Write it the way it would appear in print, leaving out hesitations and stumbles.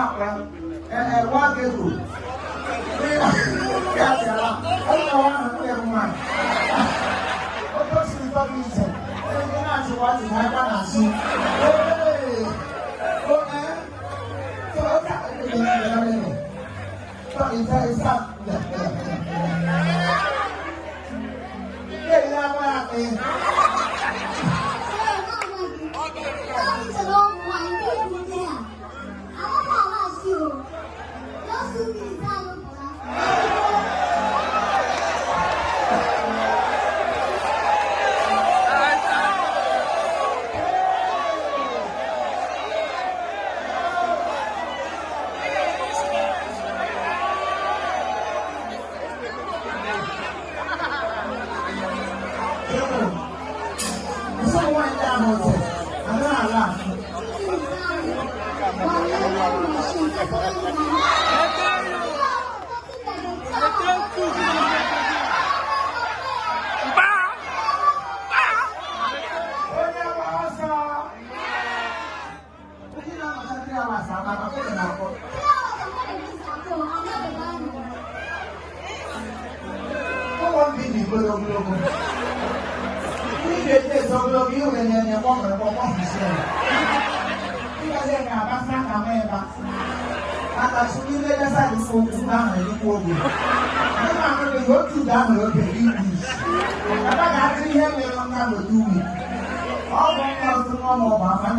na-akpa wa gego ya bịara onye nwa ahụ nwunye m nwaanyị otu o siri tọ gị iche onye na-achịkwa achị na aka na-asụ ee o ee so oke so isa Onye gba ọsọ ndị na-anọcha 3 hours ama maka oge na-akpọ ụmụ ndị dị ogologo ndị ga-eji esi ogologo ihe nwere nye kpọmere kpọmọ isi ya ịgazi ga-abasa ka ma ebe aka sụrụ ile gasa gị okwu ahụ erikwu oge ndị na-ahụ otu ụda ahụ oge English ebe ga-atụ ihe mere nka n'otu uwe ọ bụ nwa ọtụtụ ọnụ ọgba afọ.